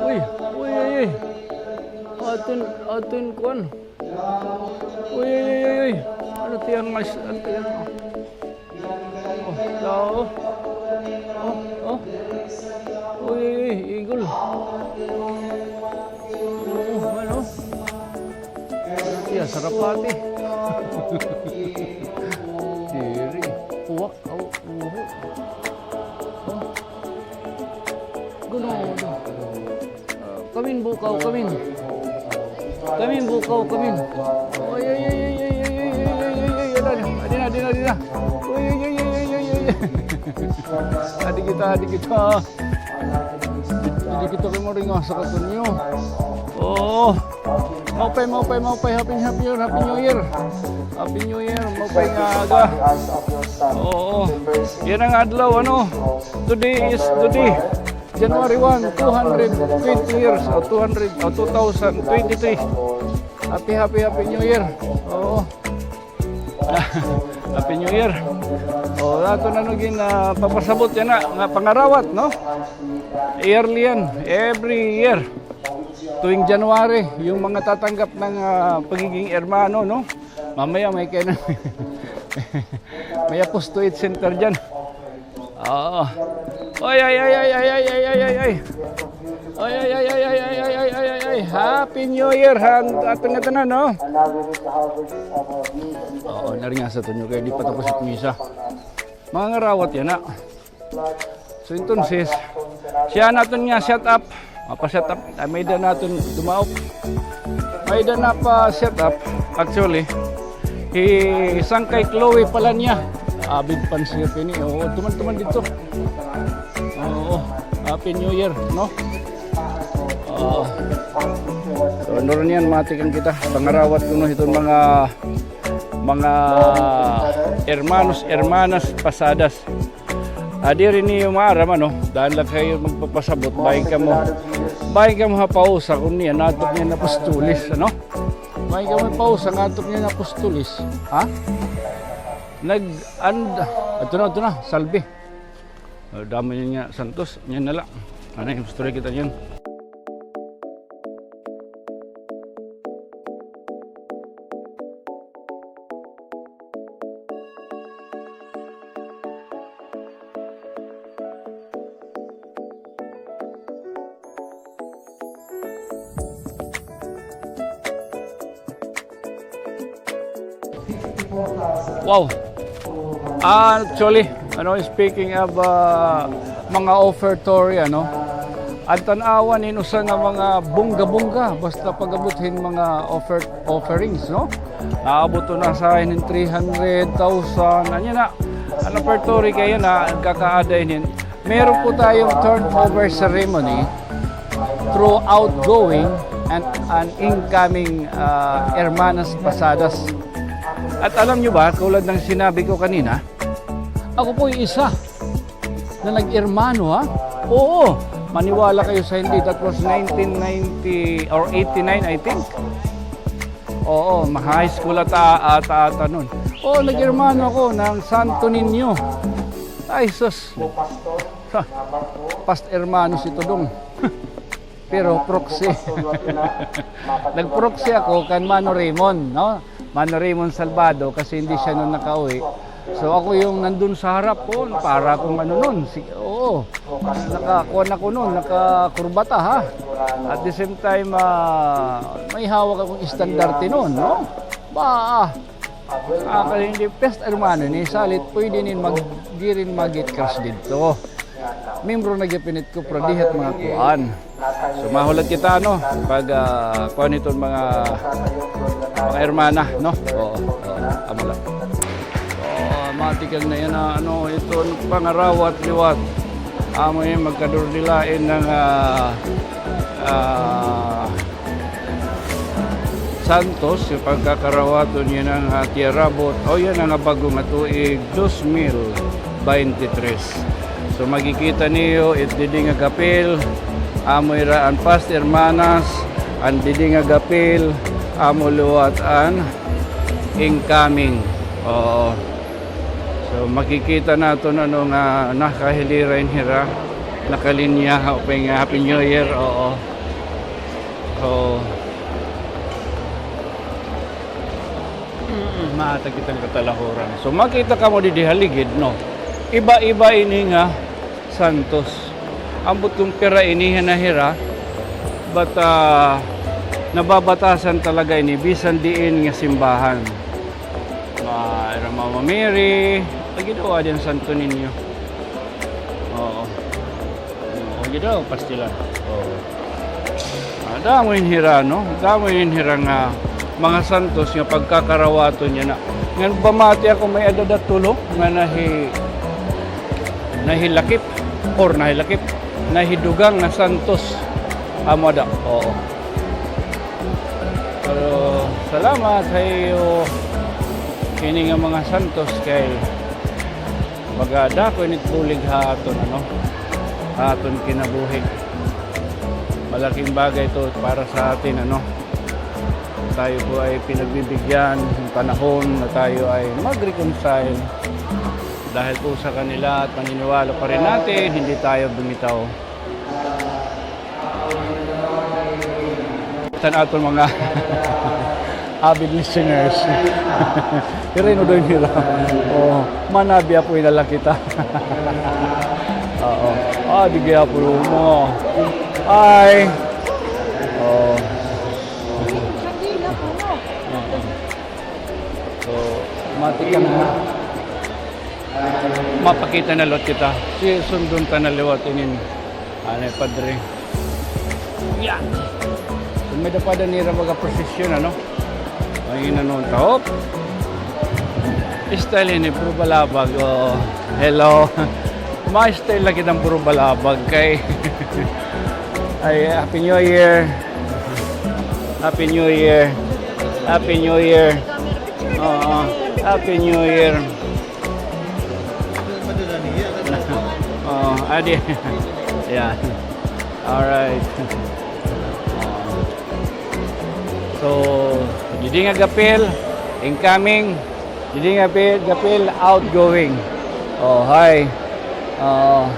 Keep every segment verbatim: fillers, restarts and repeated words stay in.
Uy, uy, uy, uy. Aton, aton kuan. Uy, uy, uy, uy, uy. Ano tiyan, guys? Ano tiyan? Oh, tao. Oh, oh. Uy, uy, uy, eagle. Oo, ano? Ano tiyan, sarapati. Diri. Puwak. Oh, uho. Oh. Guno. Ah, kamin, bukaw, kamin. Kamin, bukaw, kamin. Ay, ay, ay. Adi na, adi na, adi na. Uy, uy, uy. Adi kita, adi kita. Adi kita kay maringasa ka tunyo. Oo. Maupay, maupay, maupay. Happy, happy year, happy new year. Happy new year, maupay nga aga. Oo. Yana nga adlaw, ano? Today is today. January one, two hundred twenty years, o two hundred, o two thousand twenty-three. Happy, happy, happy New Year. Oo. Happy New Year. O, aton ano gin, ah, papasabot yana nga pangarawat, no? Yearly yan, every year. Tuwing January, yung mga tatanggap ng, ah, pagiging hermano, no? Mamaya may kainan. May Apostolate Center diyan. Oo. Oy, ay, ay, ay. Oy, ay, ay, ay. Happy New Year, ha, aton nga tanan, no? Oo, naringasa tunyo kay di pa tapos it misa. Mangarawat yana. So, entonces, siya naton nga set up. Mapa-set up. Ay, may-ada naton dumaop. May-ada napa-set up. Actually, hi Sangkay Chloe pala niya. Avid fans niya pini. Oo, tuman-tuman dito. Oo, Happy New Year, no? Oo. So, ano rin yan, matikan kita. Pangarawat kuno hiton mga, mga hermanos, hermanas pasadas. Ah, diri niyo maaram, ano? Daan la kayo magpapasabot. Bahin kamo, bahin kamo ha pausa, kun niyan, natop niyan apostoles, ano? Bahin kamo ha pausa, natop niyan apostoles. Ha? Nag-, and, ito na, ito na, salve. Ah, damo niyan nga santos, niyan na la. Ano, istorya kita niyan. Wow. Ah, actually, ano, speaking of, ah, mga offertory, ano, an tan-awan hin usa nga mga bongga-bongga, basta pag-abot hin mga offer-, offerings, no? Naabot na sa hin three hundred thousand, ano na, an offertory kay yana, kakaada hin Meron po tayong turnover ceremony through outgoing and an incoming, ah, hermanas pasadas. At alam niyo ba, tulad ng sinabi ko kanina, ako po'y isa na nag-hermano, ha? Oo, maniwala kayo sa hindi, that was nineteen ninety or eighty-nine, I think. Oo, ma-high school ata, ata, ata nun. Oo, nag-hermano ako ng Santo Niño. Ay, sus. Past hermano si Tudong. Pero proxy. Nag-proxy ako kan Mano Raymond, no? Mano Raymond Salvado kasi hindi siya nun nakauwi. So, ako yung nandun sa harap po, para akong ano nun, si-, oo. Nakakuan ako nun, nakakurbata, ha? At the same time, ah, may hawak akong estandarte nun, no? Ba, ah, ah, kaya hindi, pest hermano ni salit, pwede nin mag-, di rin mag-get crush dito. Membro na gihapon it COFRA, dihat mga kuan. So, mahulat kita, ano, pag, ah, kuan iton mga, mga hermana, no? Oo, oo, amo la. Oo, matikan na yana, ano, iton pangarawat liwat. Amo ini magkadurdilain nga, ah, ah, santos, yung pagkakarawaton yana nga, ah, tiyarabot, o yana nga bag-o nga tuig, dos mil baynte tres. So, makikita niyo, it didi nga gapil, amo ira an past hermanas, an didi nga gapil, amo liwat an incoming. Oo. So, makikita naton, ano, nga nakahilira ini hira. Nakalinya, hoping, ah, Happy New Year, oo. So, mm, mahatag kita hin katalahuran. So, makita kamo didi ha ligid, no? Iba-iba ini nga santos. Ambot kon pira ini nga nahira, but, ah, nababatasan talaga ini, bisan diin nga simbahan. Ah, ira Mama Mary, lagi daw, adi an Santo Niño. Oo. Oo, gid daw, pastilan. Oo. Ah, damo hin hira, no? Damo hin hira nga mga santos nga pagkakarawaton yana. Ngan pamati ako may ada da tulo nga nahi-, nahilakip or nahilakip, nahidugang nga santos. Amo ada. Oo. Pero salamat ha iyo kini nga mga santos kay baga dako ini it bulig ha aton, ano, ha aton kinabuhi. Malaking bagay ito para sa atin, ano. Tayo po ay pinagbibigyan ng panahon na tayo ay mag-reconcile dahil po sa kanila at paniniwala pa rin natin, hindi tayo bumitaw. Tan aton mga avid listeners. Pero ino daw nila? Oh, manabi ako inala kita. Oo. Ah, di kaya po mo. Ay. Oh. So, matikang na. Mapakita na liwat kita. Si sundon ta na liwat inin. Anay, padre. Yan. So, may dapada nira baga prosesyon, ano? Ay, inanon ta. Hop. Style ini, puro balabag. Oh, hello. Ma-style la kita hin puro balabag kay. Ay, Happy New Year. Happy New Year. Happy New Year. Oo. Happy New Year. Oh, adi. Yeah. All right. So, didi nga gapil, incoming. Didi nga gapil, gapil, outgoing. Oh, hi. Oh.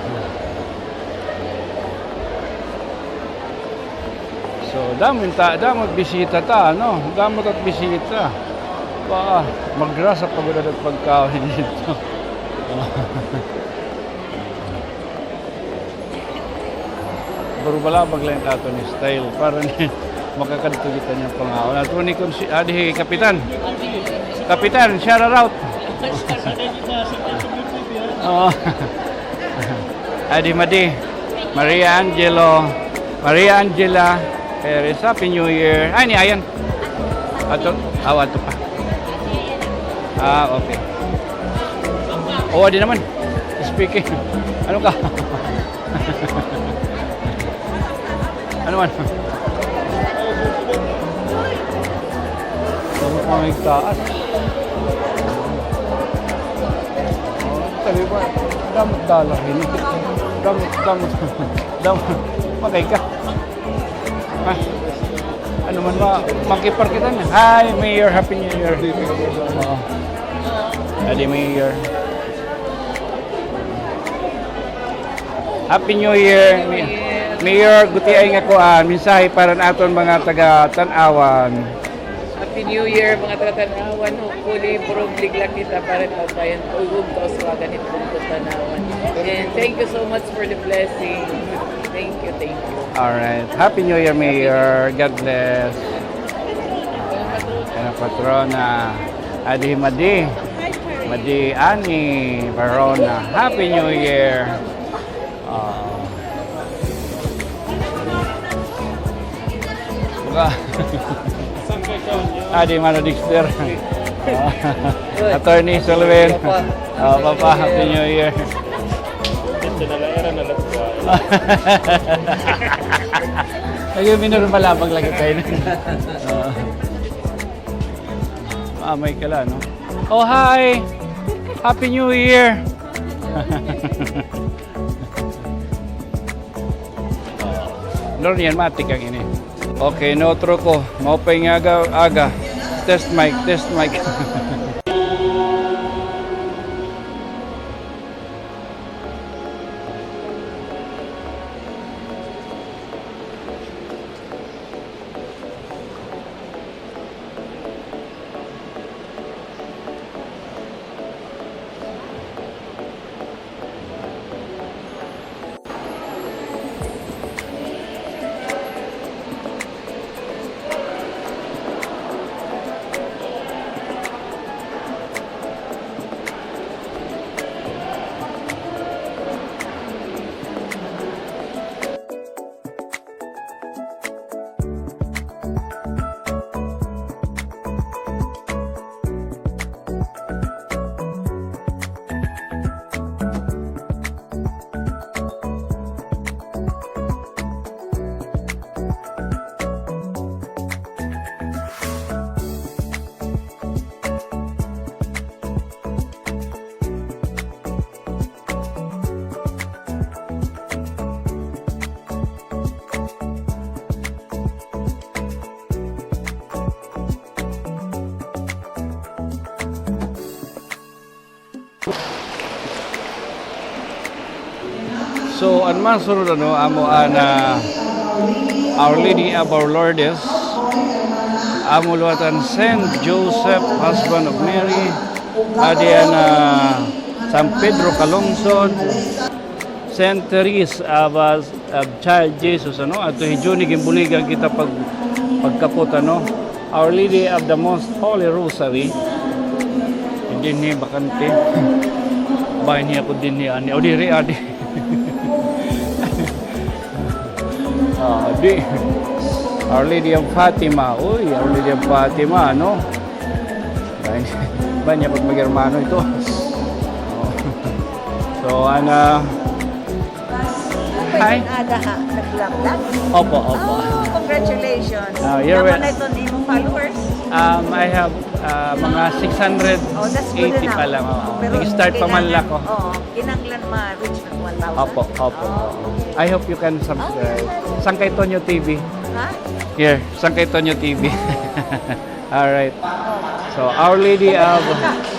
So, damo ta, damo bisita ta, no? Damo ta bisita. Ba, magrasa pa gud it pagkaon didto. Pero balabag la it aton style para ni makakadto kita niyan pangaon. Ato ni kun si, adi, Kapitan. Kapitan, shout out. Oo. Adi Madi, Maria Angelo, Maria Angela Perez, Happy New Year. Ay, ni ayan. Ato, aw, ato pa. Ah, okay. Oh, adi naman. Speaking. Ano ka? Ano man? Damo pa nga taas. Oh, tabi ba? Damo dala ini. Damo, damo, damo. Patay ka. Ha? Ano man ba? Makipar kita niya. Hi, Mayor. Happy New Year. Oo. Adi, Mayor. Happy New Year. Happy New Year. Mayor, gutiay nga kuan, mensahe para han aton mga taga Tanauan. Happy New Year, mga taga Tanauan. Hopefully, puro bulig la kita para kaupayan, ug kauswagan hit bungto Tanauan. And thank you so much for the blessing. Thank you, thank you. All right. Happy New Year, Mayor. God bless. An patrona. Adi Madi. Madi Ani Barona. Happy New Year. Ah. Baka. Adi Mano Dexter. Ah. Attorney Sulven. Papa. Ah, Papa, Happy New Year. Lagi, minor malabag lagi tayo. Ah. Ah, may kala, no? Oh, hi! Happy New Year! Lorian, matik an ini. Okay, no truko. Maupay nga aga, aga. Test mic, test mic. So, an masunod, ano, amo an, ah, Our Lady of Our Lourdes, amo liwat an Saint Joseph, Husband of Mary, adi an, ah, San Pedro Calungsod, Saint Therese of, ah, of Child Jesus, ano, adto hi Junie ginbuligan kita pag, pagkapot, ano, Our Lady of the Most Holy Rosary. Dinhi bakante. Bahin niya ko dinhi, ani. O, diri, adi. Ah, di. Our Lady of Fatima. Uy, Our Lady of Fatima, no? Bahin, bahin niya ko mag-hermano ito. Oh. So, ana, hi. Ada ha, naglamlam? Opo, opo. Oh, congratulations. Ah, you're wel- Tama na ito, imong followers? Um, I have, ah, mga six hundred eighty pa lang, oo. Pero nag-start pa man lang ako. Oo, kinahanglan ma-reach na one thousand. Opo, opo. Oh, okay. I hope you can subscribe. Oh, yeah. Sangkay Tonyo T V. Ha? Here, Sangkay Tonyo T V. Alright. So, Our Lady of,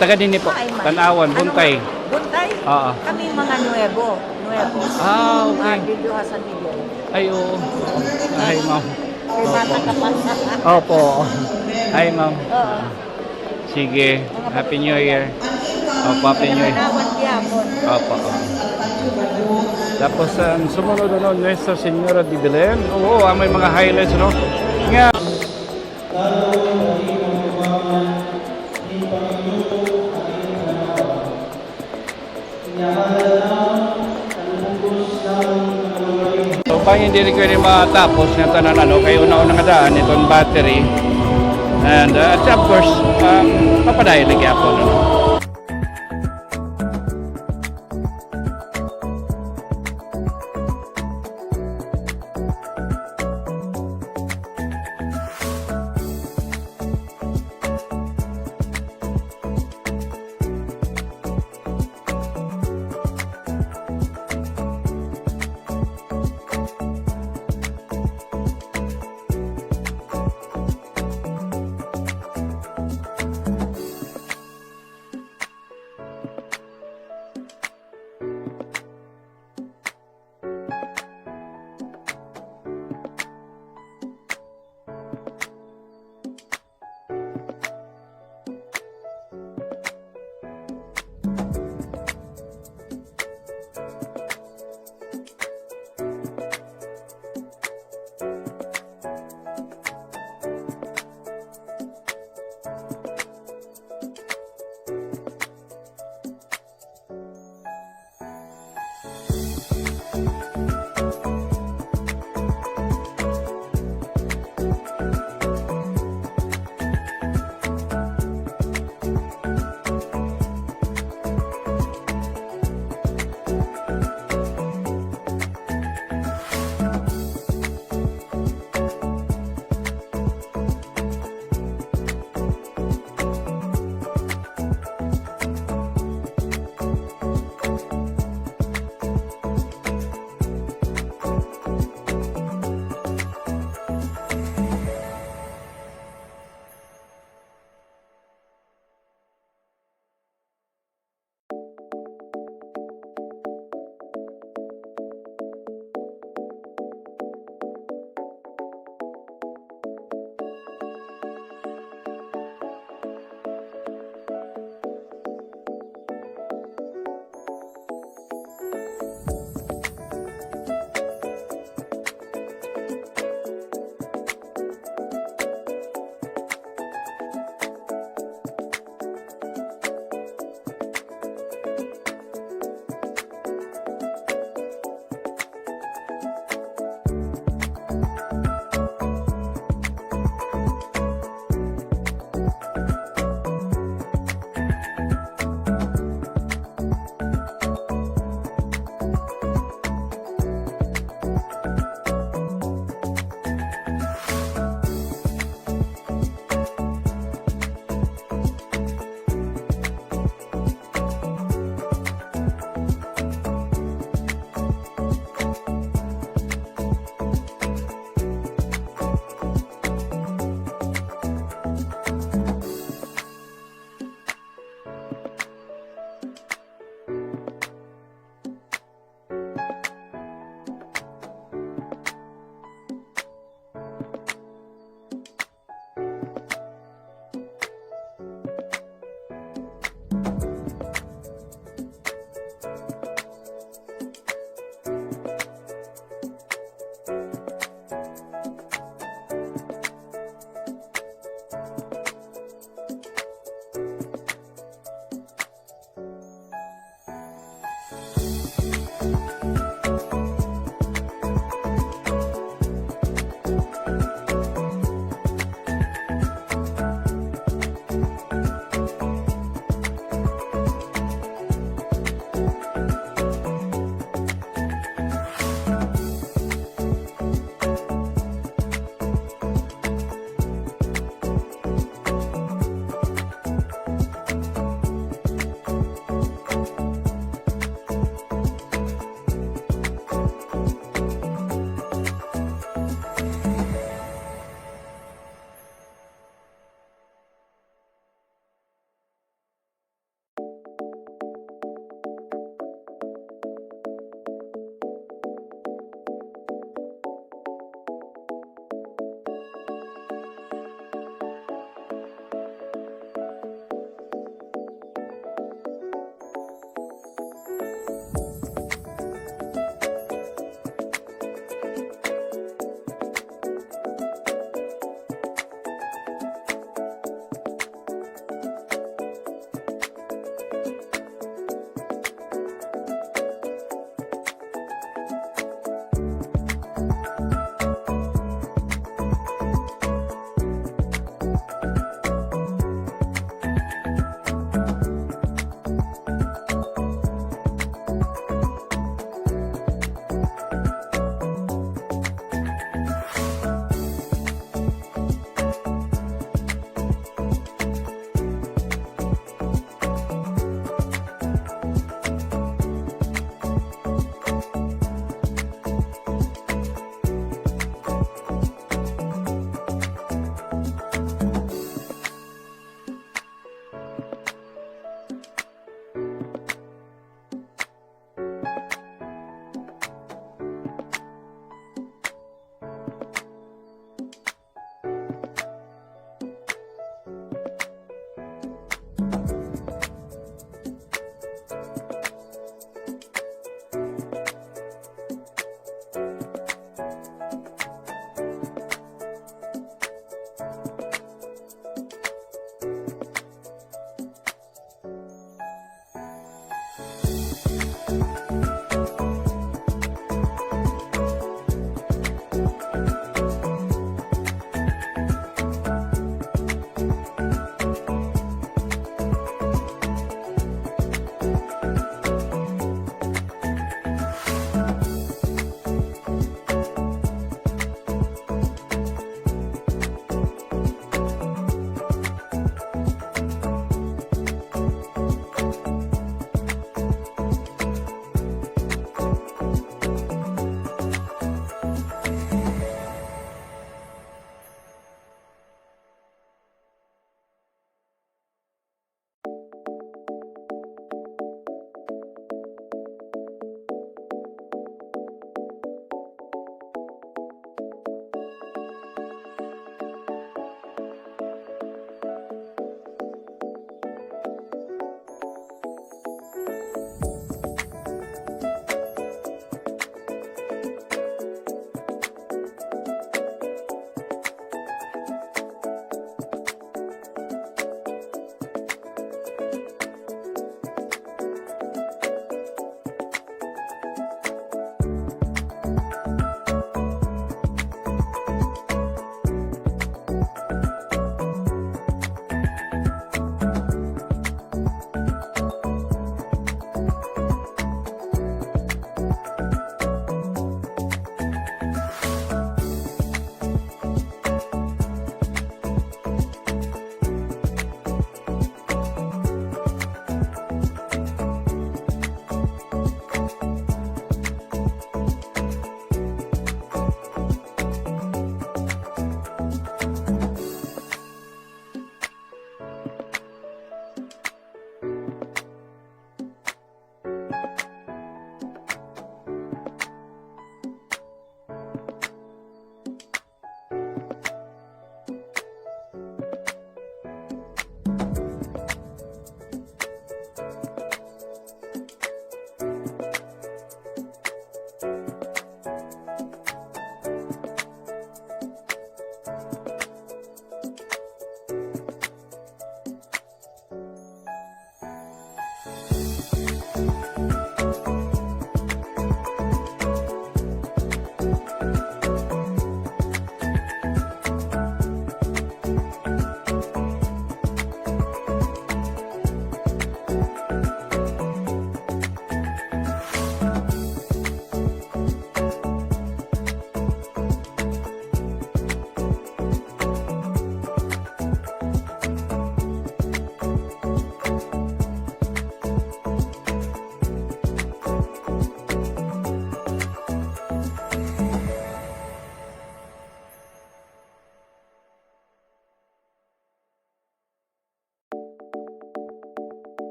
taga dinhi po, Tan-awan, Buntay. Buntay? Oo. Kami mga nuevo. Nuevo. Ah, okay. Ah, dito ha San Miguel. Ay, oo. Ay, ma'am. May bata ka pa. Opo. Hi, ma'am. Oo. Sige. Happy New Year. Opo, Happy New Year. Opo, opo. Tapos, ang sumunod, ano, Nuestra Señora de Belen. Oo, ah, may mga highlights, no? Nga. So, bangin diri ko ini matapos nga tanan, ano, kay una-una nga daan iton battery. And, uh, at of course, um, papadayon lagi ako, no?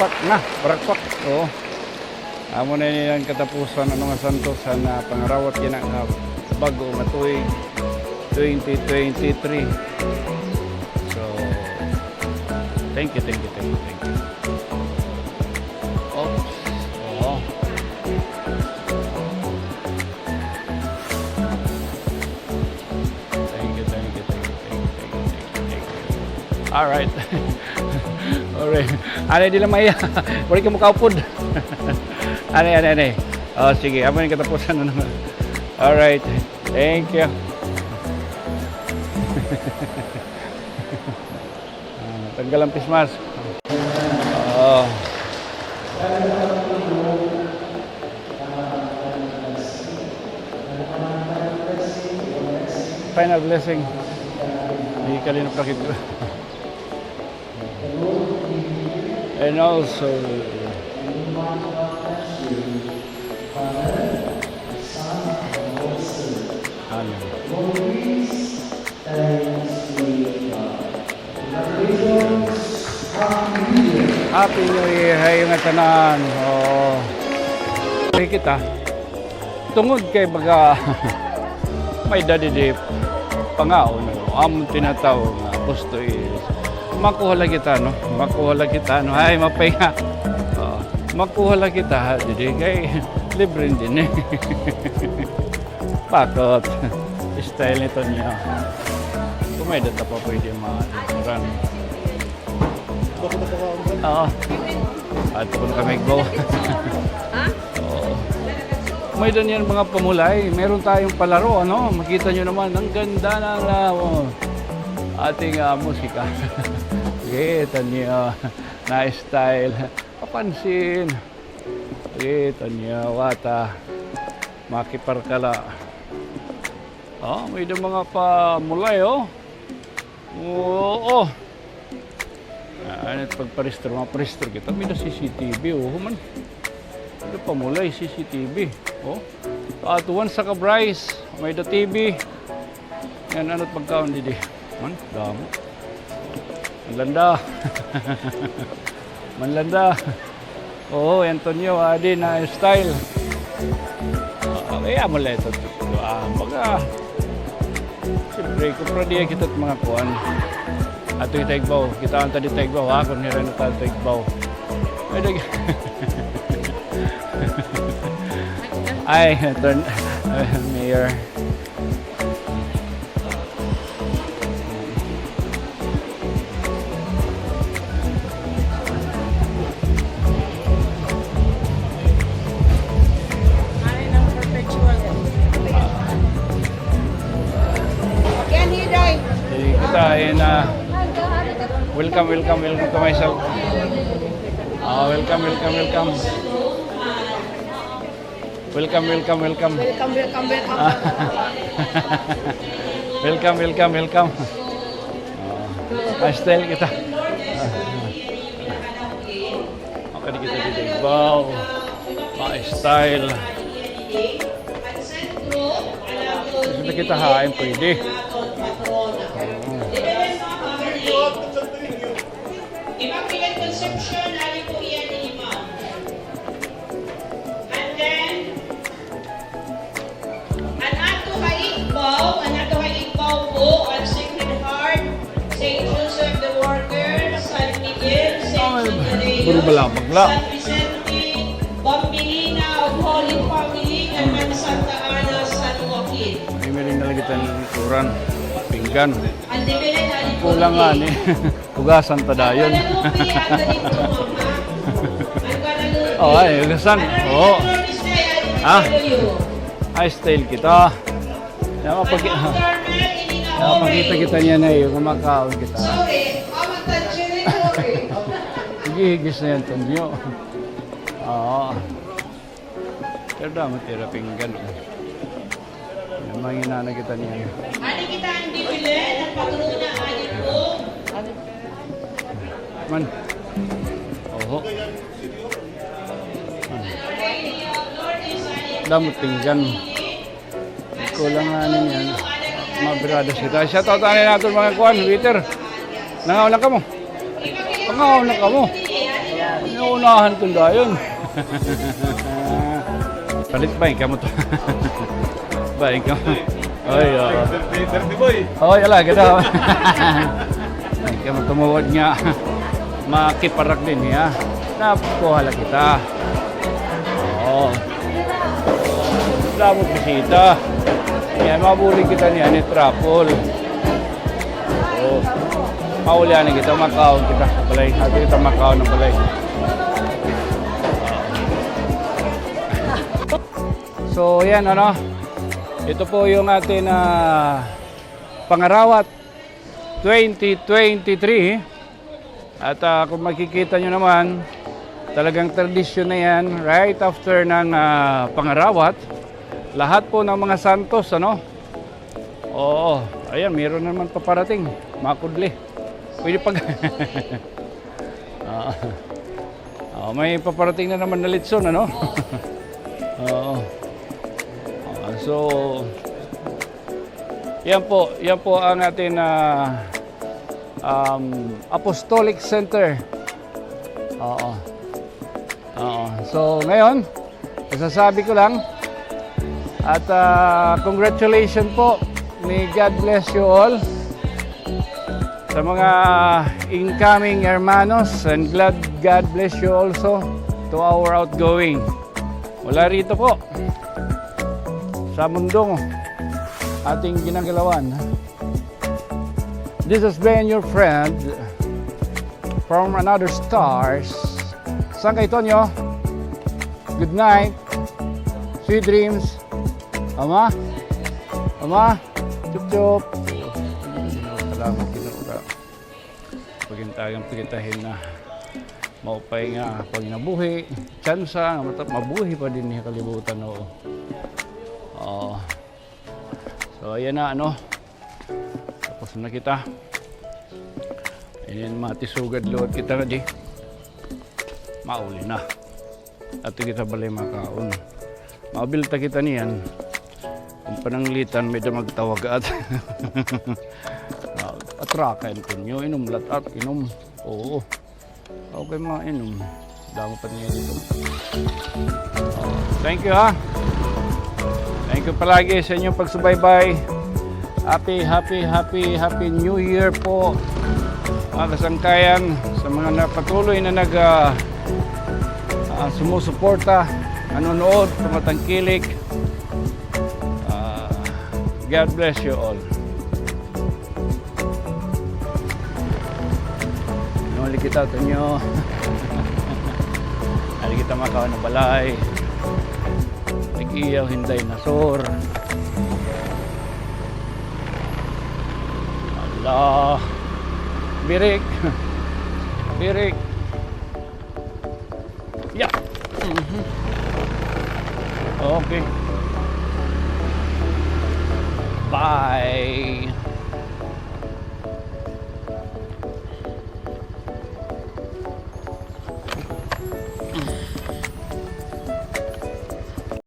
Pak na, barakpak. Oo. Amo na ini an katapusan, ano, nga santos, an, ah, pangarawat kina nga bag-o nga tuig, twenty twenty-three. So, thank you, thank you, thank you, thank you. Oops. Oo. Thank you, thank you, thank you, thank you, thank you, thank you, thank you. Alright. Alright. Anay, di la maiha. Waray ka makaupod. Anay, anay, anay. O, sige. Amo na an katapusan na naman. Alright. Thank you. Ah, tanggal an face mask. Oo. Final blessing. May kalina pa kita. And also, Amen. Happy New Year ha iyo ngatanan. Oo. Kay kita, tungod kay baga may-ada didi pangaon, no? Amon tinatawag nga gusto is makuha la kita, no? Makuha la kita, no? Ay, mapay nga. Oo. Makuha la kita, ha, didi kay libre dinhi. Pakot. Style ni Tonyo. Kung may-ada ta pa pwede ma-, run. Oo. Adto ko na kami igbaw. Ha? Oo. May-ada niyan mga pamulay. Meron tayong palaro, ano? Makita niyo naman, ang ganda ng, ah, oh, ating, ah, musika. Kita niyo. Nice style. Papansin. Kita niyo, wata. Makiparkala. Oh, may-ada mga pamulay, oh. Oo. Ah, ano it pagparehistro? Mga parehistro kita. May-ada C C T V, oh, man. May-ada pamulay, C C T V. Oh. Ato, once sa Cabrice, may-ada T V. Yan, ano it pagkaon didi? Man, damo. Manlanda. Manlanda. Oo, Antonio, adi na style. Ah, kaya mo la ito. Ah, baga, siyempre, kumpra diya kita it mga kuan. Ato it igbaw. Kitaan ta didi it igbaw, ha? Kung hira na ta it igbaw. Ay, dag-, ay, ito, Mayor. Sige, kita, and, ah, welcome, welcome, welcome to my shop. Ah, welcome, welcome, welcome. Welcome, welcome, welcome. Welcome, welcome, welcome. Welcome, welcome, welcome. Oh, ma-style kita. Makadi kita didi. Wow. Ma-style. Gusto kita hain, pwede. Immaculate Conception, ari po iyan ni Imam. And then, an ato ha igbaw, an ato ha igbaw po, an Sacred Heart, Saint Joseph the Martyr, San Miguel, Saint Candelario, puro balabag la. San Vicente, Bambilina, of Holy Family, ngan an Santa Ana, San Joaquin. Ay, meron na lagi tayong likuran. Pinggan. Kulang nga ni. Hugasan ta dayon. Oh, ay, hugasan. Oo. Ha? Ay, style kita. Napapagi-, napapakita kita niyan ay kumakaon kita. Sige, higis na yan, Tonyo. Oo. Pero damo tira pinggan, oh. May mga inana kita niyan. Ani kita an bibili, an patrona, ani po. Man. Oho. Damo pinggan. Kulang nga niyan. Mabirada sila. Shout out anay naton mga kuan, waiter. Nangaon na kamo. Nangaon na kamo. Naunahan ko dayon. Palit ba, ikaw mo to? Ba, ikaw? Oy, oo. Oy, ala, gada. Ay, kamo tumuod nga makiparak din niya. Nakuha la kita. Oo. Damo bisita. Yan, mabulig kita niya ni Trapol. Oo. Maulian na kita, makaon kita. Balay, ato kita makaon ng balay. So, yan, ano. Ito po yung atin na Pangarawat twenty twenty-three. At, ah, kung makikita nyo naman, talagang tradisyon na yan. Right after ng, ah, Pangarawat, lahat po ng mga santos, ano? Oo, ayan, meron na naman paparating. Makudli. Pwede pag- Ah. Oh, may paparating na naman na litson, ano? Oo. Ah, so, yan po, yan po ang atin na, um, Apostolic Center. Oo. Oo. So, ngayon, masasabi ko lang, at, ah, congratulations po. May God bless you all. Sa mga incoming hermanos, and glad God bless you also to our outgoing. Mula rito po sa mundong ating ginagalawan. This has been your friend from another stars. Saan kay Tonyo? Good night. Sweet dreams. Ama? Ama? Chup chup. Salamat, Ginoo, sa pagintagan, pagitahin na maupay nga pagnabuhi, tsansa nga mata-, mabuhi pa dinhi ha kalibutan, oo. Oo. So, ayan na, ano. Tapos na kita. Ayan, matisugad liwat kita nga di. Mauli na. Ato kita balay makaon. Mabilta kita niyan. Kung pananglitan, may da magtawag at. Ah, atraka, Antonio. Inom lahat, inom. Oo. Okay, mga inom. Damo pa niya dito. Oh, thank you, ha. Thank you palagi sa inyong pagsubaybay. Happy, happy, happy, happy New Year po, mga kasangkayan, sa mga na-, patuloy na nag, ah, ah, sumusuporta, nanonood, tumatangkilik. Ah, God bless you all. Nuli kita, Tonyo. Ari kita makaon na balay. Nag-iyaw hin dinosaur. Hala. Birik. Birik. Yeah. Mhm. Okay. Bye.